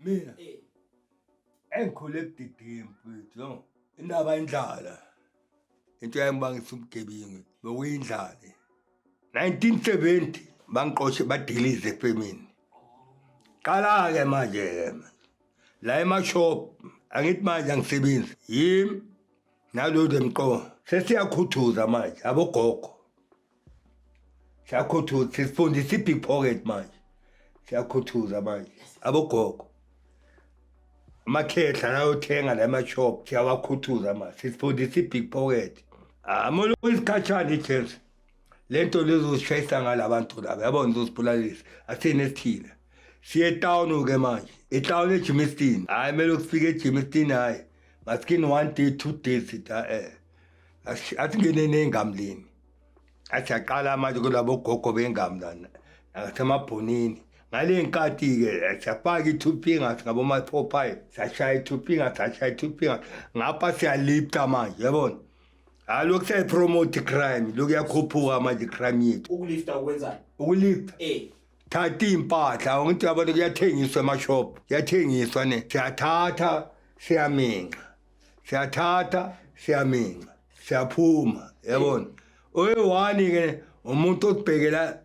Mina engikhule ebudedengu mfethu, no. Indaba indlala. Into yayingibangisa ubugebengu bekuyindlala. 1970 bangiqoshe badilize efemini. Qala-ke manje-ke manje. La emashop angithi manje angisebenzi. Yimi nalo mqo. Sesiyakhuthuza manje abogogo. Siyakhuthuza sifundisa i-big pocket manje. Siyakhuthuza manje abogogo. Amakhehla la othenga la ema-shop siyawakhuthuza manje. Sifundisa i-big pocket. Amolo isikhatshana i-chance. Lento lezosishayisa ngalabantu laba yabona izosibulalisa. Athini esithile. Siye etown ke manje. Etown eGermiston. Hayi kumele ufike eGermiston hayi. Masikini one day 2 days sithi eh. Athi ngene nengamlini. Athi aqala manje kulabo gogo bengamu lana. Nasemabhonini. Ngale nkathi ke siyafaka i-two fingers ngabo ma 4 5. Siyashaya i-two fingers, siyashaya i-two fingers. Ngapha siyalifta manje yabona. Hayi lokhu siyayipromote crime, lokhu yakhuphuka manje crime yethu. Ukulifta ukwenzani? Ukulifta. Eh. Thatha iy'mpahla ngithi yabona kuyathengiswa emashop, kuyathengiswa ne. Siyathatha siyaminxa. Siyathatha siyaminxa. Siyaphuma yabona. Oyi-one ke umuntu otibhekela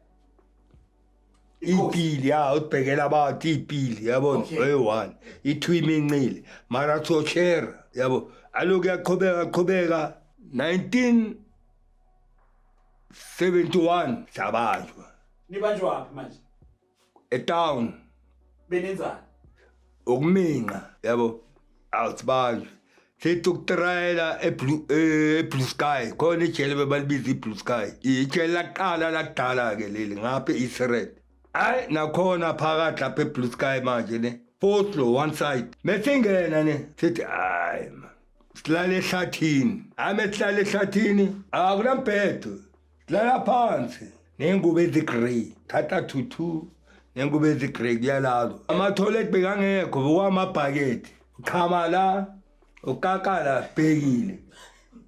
ipili ya utibhekela abantu ipili yabona oyi-one ithu imincile mara soshare yabo aloku yaqhubeka qhubeka 1971 sabanjwa. Nibanjwa phi manje? Etown. Benenzani? Ukuminqa yabo awusibanjwe sithi ukutrayela eblue eblue sky khona ijele bebalibiza iblue sky ijele laqala lakudala ke leli ngapha eEast hayi nakhona phakathi lapha eblue sky manje ne fourth floor one side mesingena ne sithi hayi man silala ehlathini hayi mesihlala ehlathini akunambhedo silala phansi nengubo ezi-grey thatha two nengubo ezi-grey kuyalalwa ama-toilet bekangekho bekwamabhakede uchama la ukaka la bhekile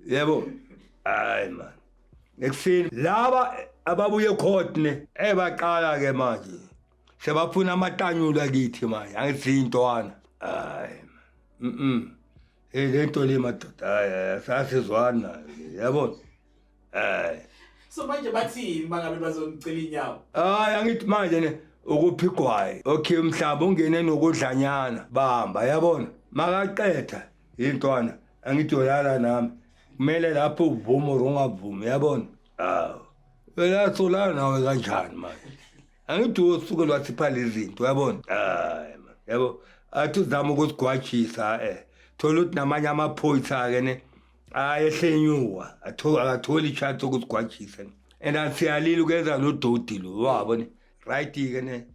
yebo hayi man ekuseni laba ababuye court ne ebaqala ke manje sebafuna amatanyula kithi manje angizintwana hayi man hey lento le madoda hayi sasizwana yabona hayi. So manje bathini bangabe bazonicela inyawo? Hayi angithi manje ne ukuphi igwayi okay mhlawumbe ungene nokudlanyana bamba yabona makaqetha intwana angithi uyolala nami kumele lapho uvume or ungavumi yabona hawu wena solala nawe kanjani manje angithi usuke lwasipha lezi zinto yabona hayi man yabo athi uzama ukusigwajisa eh thola ukuthi namanye amaphoyisa ke ne ayehlenyuka akatholi i-chance yokusigwajisa and asiyalile ukwenza lo dodi lo wabo ne right ke ne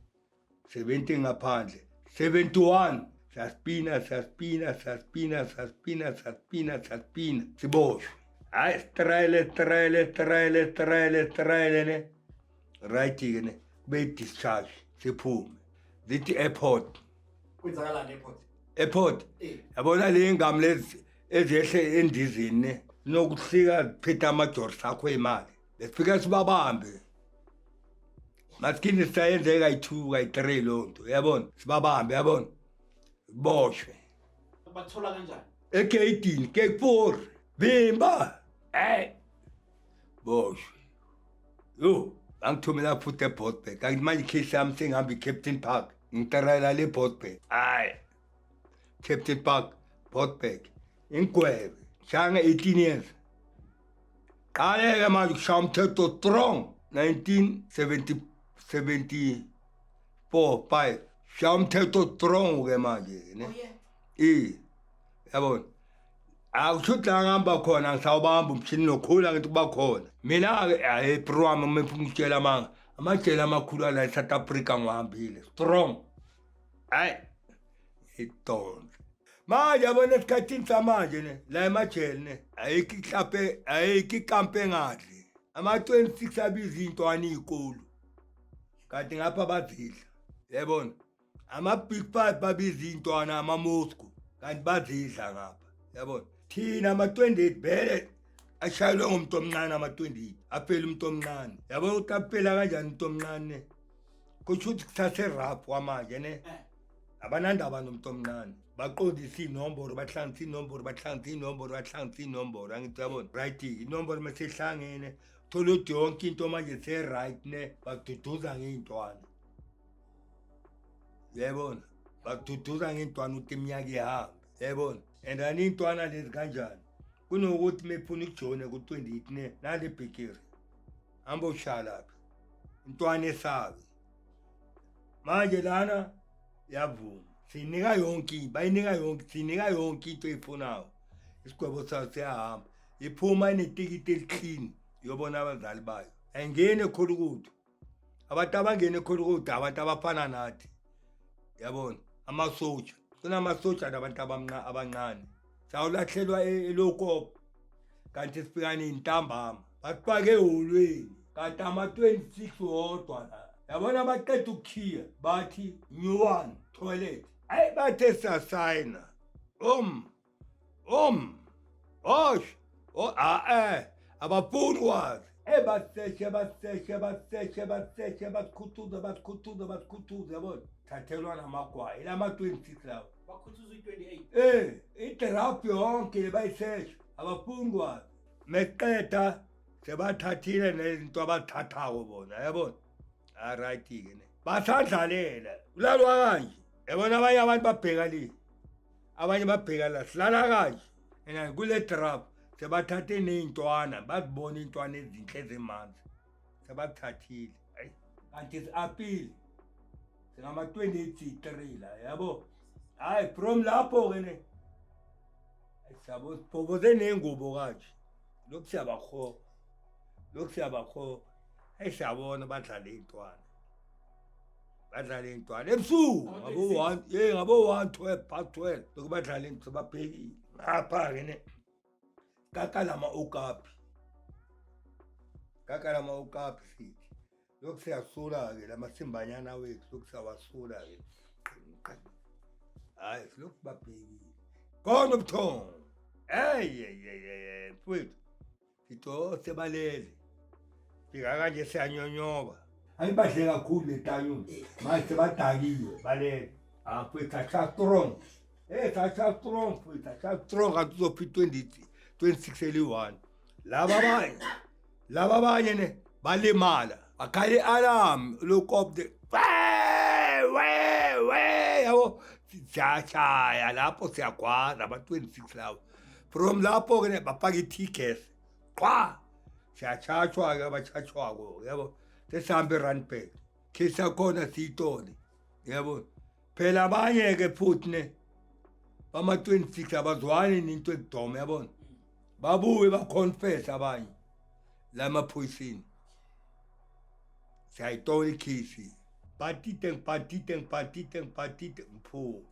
70 ngaphandle 71 siyaspina siyaspina siyaspina siyaspina siyaspina siyaspina siboshwe hayi sitrayele sitrayele sitrayele sitrayele sitrayele ne right ke ne kube i-discharge siphume zithi airport. Kwenzakalani airport? Airport Eh. yabona le ngam lezi ezehle endizini ne nokuhlika ziphethe amajorsi akho emali besifika sibabambe masikini sisayenze kayi-2 kayi-3 loo nto yabona sibabambe yabona boshwe. Bakuthola kanjani? Egeyidini gate 4 vimba hey boshwe yo bangithumela futhi eBoksburg kanti manje ikhesi yami sengihamba i-Kempton Park ngitarayela le Boksburg hayi Kempton Park Boksburg ingigwebe shaya nge-18 years qale-ke manje kushaya umthetho strong 1970 74 5 shaya umthetho strong ke manje ne. Oh yeah. Eh yabona akusho ukuthi la ngihamba khona ngisawubamba umshini nokhula ngithi kuba khona mina-ke hayi bro wami uma ngifuna ukutshela amanga amajele amakhulu ala e-South Africa ngiwahambile strong hayi idonsa manje yabona esikhathini samanje ne la emajele ne ayikho iklape ayikho ikampe engadli ama-26 abiza iy'ntwana iy'kolo kanti ngapha bazidla yabona ama-big five babiza iy'ntwana ama-moscow kanti bazidla ngapha yabona thina ama-28 vele ashayelwe ngumuntu omncane ama-28 aphela umuntu omncane yabona ukuthi aphela kanjani umuntu omncane kusho ukuthi kusase-rough kwamanje ne. Eh. Abanandaba nomuntu omncane, baqondisa iy'nombolo, bahlanganisa iy'nombolo, bahlanganisa iy'nombolo, bahlanganisa iy'nombolo, angithi uyabona? Right, inombolo uma sehlangene, thola ukuthi yonke into manje se-right ne, baduduza ngey'ntwana, uyayibona? Baduduza ngey'ntwana ukuthi iminyaka ihambe, uyayibona? And then iy'ntwana lezi kanjani, kunokuthi mefuna ukujoyina ku-28 ne, nale bhekiri hamba ushaya lapha intwana esabi manje lana yavuma, sinika yonke, bayinika yonke, sinika yonke into eyifunayo. Isigwebo sayo siyahamba, iphuma inetikiti eli-clean, yobona abazali bayo. Ayingeni ekhulukudu, abantu abangena ekhulukudu abantu abafana nathi, yabona? Amasotsha, kunamasotsha nabantu abancane. Sawulahlelwa elokop, kanti sifika ney'ntambama, basifake ehholweni, kanti ama-26 wodwa la, yabona? Baqeda ukukhiya, bathi new one toilet. Hayi, bathe siyasayina, osh o a-e, abafuni kwazi. Baseshe, baseshe, baseshe, baseshe, basikhuthuze, basikhuthuze, basikhuthuze, yabona? Thathelwa namagwayi lama-26 lawo. Bakhuthuza i-28? Eh, idraft yonke bayisesha, abafuni kwazi. Meqeda sebathathile nezinto abathathako bona, yabona? Alright-ke ne, basadlalela, ulalwa kanje, yabona? Abanye abantu babheka le, abanye babheka la, silala kanje. And kule draft sebathathe ney'ntwana, bazibona iy'ntwana ezinhle ezimanzi, sebathathile. Ayi, kanti si-apile singama-28, siyi-3 la, yabo? Hhayi, from lapho-ke ne, siyabo, sibhoboze ney'ngubo kanje, lokhu siyabahoga, lokhu siyabahoga. Eyi, siyabona badlala iy'ntwana, badlala iy'ntwana ebusuku ngabo-1, ye, ngabo-1, 12 past 12, lokhu badlala into, sebabhekile ngapha-ke ne, kaka lama okapi, kaka lama okapi. Sithi lokhu siyasula-ke lamasimbanyana wethu, lokhu siyawasula-ke. Hhayi, silokhu babhekile khona ubuthongo. Eyi, mfowethu, sithi o sebalele, fika kanje siyanyonyoba. Hayi, badle kakhulu letanyuni manje, sebadakiwe, balele. Ah, mfowethu, acha strong, eh, acha strong, mfowethu, acha strong. Kanti uzopha i-20 26 eliyi-1. Laba abanye, laba abanye ne, balimala, bakhala i-alarm lokop we we we, yabo? Siyashaya lapho, siyagwaza ama-26 lawo. From lapho-ke ne, bafaka i-tear gas, qwa, siyachachwa-ke, abachachwako, yabo? Sesihambe i-Randburg, case yakhona siyitole, yabo? Phela abanye-ke futhi ne, bama-26 abazwani nento ekudoma, yabona? Babuye baconfess abanye la emaphoyiseni. Siyayitola ikhisi, ngiphatite, ngiphatite, ngiphatite, ngiphatite, ngiphume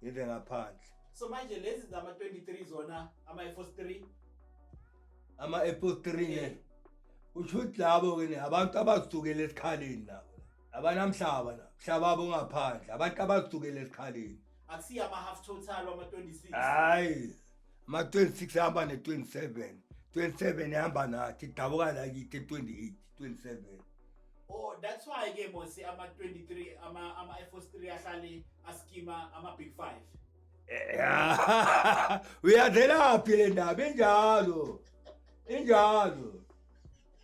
ngize ngaphandle. So manje lezi zama-23 zona, ama-Air Force 3? Ama-Air Force 3 ne, kusho ukuthi labo-ke ne, abantu abazisukela esikhaleni labo, abanamhlaba la, mhlaba abo ngaphandle, abantu abazisukela esikhaleni. Akusiyo ama-half total wama-26? Hayi, ama-26 ahamba ne-27, 27 ihamba nathi, idabuka la kithi 28, 27. Oh, that's why ke mose ama-23, ama-Air Force 3 ahlale askima ama-big five. Ya, uyazelaphi le ndaba? Injalo, injalo,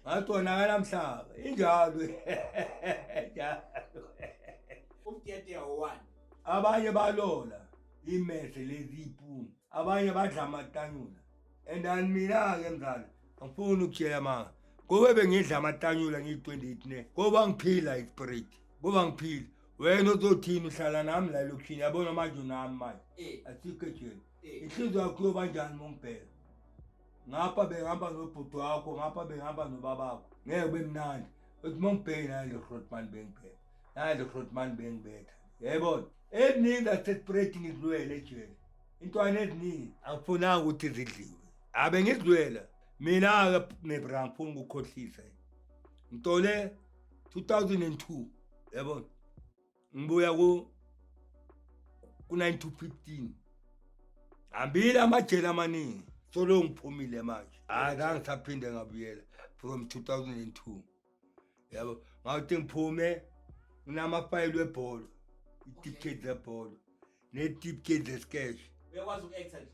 ngathi mhlaba, injalo, injalo. Umdiyadiya one. Abanye balola imese lezi ipuni, abanye badla amatanyula. And then mina-ke mzala, angifuni ukutshela manga, kube bengidla amatanyula ngiyi-28 ne, kuba ngiphila ispirit, kuba ngiphila. Wena uzothini? Uhlala nami la elokishini, yabona? Manje unami manje. Asikho ejele. Inhliziyo yakho iyobanjani uma ungibheka ngapha bengihamba nobhuti wakho, ngapha bengihamba nobabakho? Ngeke kube mnandi uthi uma ngibheke naye le grootman, bengibheka naye le grootman, bengibetha, yayibona? Eziningi zasespreti ngizilwele ejele, intwana eziningi angifunanga ukuthi zidliwe, abe ngizilwela mina-ke nebra. Ngifuna ukukhohlisa, ngitole 2002, yabona? Ngibuya ku 9 to 15, hambile amajele amaningi, solo ngiphumile manje. Hayi, ngangisaphinde ngabuyela from 2002, yabo? Ngawuthi ngiphume nginamafayili webholo, iticket zebholo. Ne-deep zesikeshe. Uyakwazi uku-acta nje?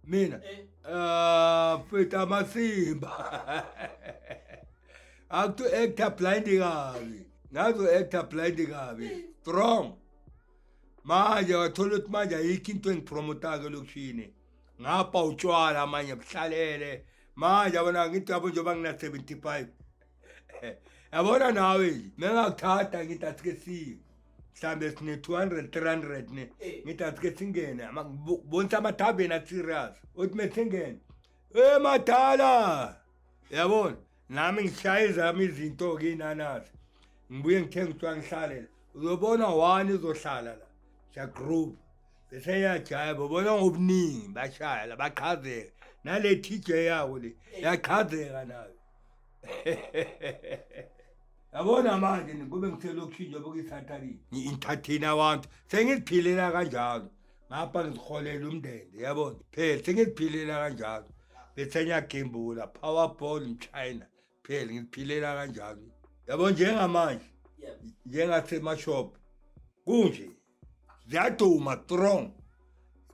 Mina? Eh. Ah, mfethu, amasimba. Akuthi actor blind kabi. Ngazo actor blind kabi. Strong. Manje wathola ukuthi manje ayikho into engipromotako elokishini. Ngapha utshwala manje buhlalele. Manje yabona ngithi yabo njengoba ngina 75. Yabona nawe nje, mengakuthatha ngithi asike siye. Mhlambe sine 200 300 ne. Ngithi asike singene, bonisa amathaveni a-serious. Uthi mesingene. Eh madala. Yabona, nami ngishaya ezami izinto-ke inanasi. Ngibuye ngithenge utshwala ngihlale la. Uzobona one izohlala la. Siya group. Bese yajayiva ubona ngobuningi bashaya la bachazeka. Nale TJ yabo le yachazeka nayo. Yabona manje kube ngiselokishini njengoba kuyiSaturday. Ngi-entertain abantu. Sengiziphilela kanjalo. Ngapha ngiziholela umndende yabona. Phela sengiziphilela kanjalo. Bese ngiyagembula Powerball mchina. Phela ngiziphilela kanjalo. Yabo njengamanje njengasemashop kunje ziyaduma strong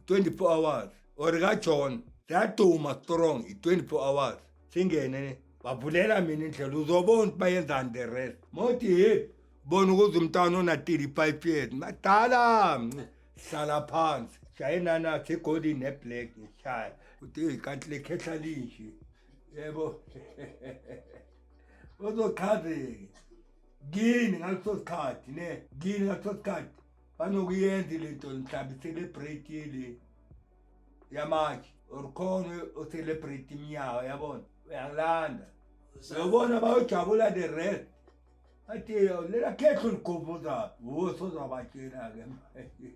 24 hours or kaJohn ziyaduma strong i-24 hours singene ne bavulela mina indlela uzobona ukuthi bayenzani the rest mothi hip bona ukuze umntwana ona 35 years madala hlala phansi shaye nanathi igolden neblack ngishaya uthi hey kanti le khehla linje yebo uzochazeke kini ngaleso sikhathi ne kini ngaleso sikhathi banokuyenza lento mhlawumbe celebrate yele yamanje or khona o-celebrate iminyaka yabona uyangilanda uyobona bayojabula the rest athi lela khehla uligobuzaphi wo sozabatshela-ke manje.